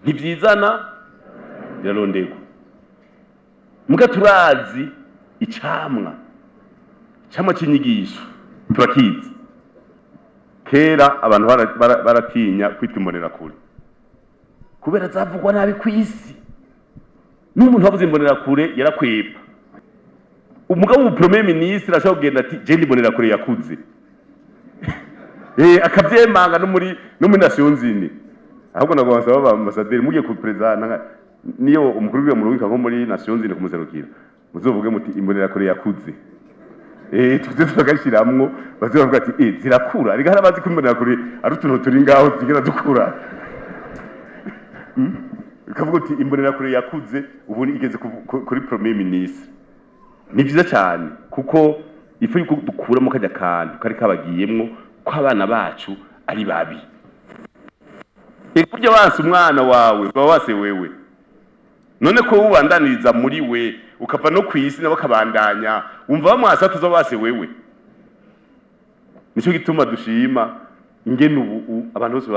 Ntivyizana, birarondegwa. Muga turazi icamwa c'inyigisho, turakizi. Kera abantu baratinya kwitwa imbonerakure kubera zavugwa nabi kw'isi. N'umuntu wavuze imbonerakure yarakwepa. Umugabo w'ubu premier ministre ashobora kugenda ati: "Je ndi imbonerakure yakuze", akavyemanga no muri Nations Unies. Ahubwo nagomba nsaba ba ambassadeur, mugiye ku president, niyo umukuru w'igihugu murungika nko muri Nations Unies kumuserukira, muzovuge muti: "Imbonerakure yakuze". Tuze tugashiramwo, baze bavuga ati: "Zirakura." Ariko hari abazi ko imbonerakure ari utuntu turi ngaho tugera dukura. Ukavuga uti: "Imbonerakure yakuze, ubu igeze kuri premier ministre." Ni vyiza cyane, kuko ifu yuko dukuramo kajya kantu kari kabagiyemwo ko abana bacu ari babi. Burya wanse umwana wawe, baba wase wewe. None ko ubandaniriza muri we, ukava no kw'isi nabo akabandanya, wumva bamwasa tuza base wewe. Nico gituma dushima ingene ubu abantu bose.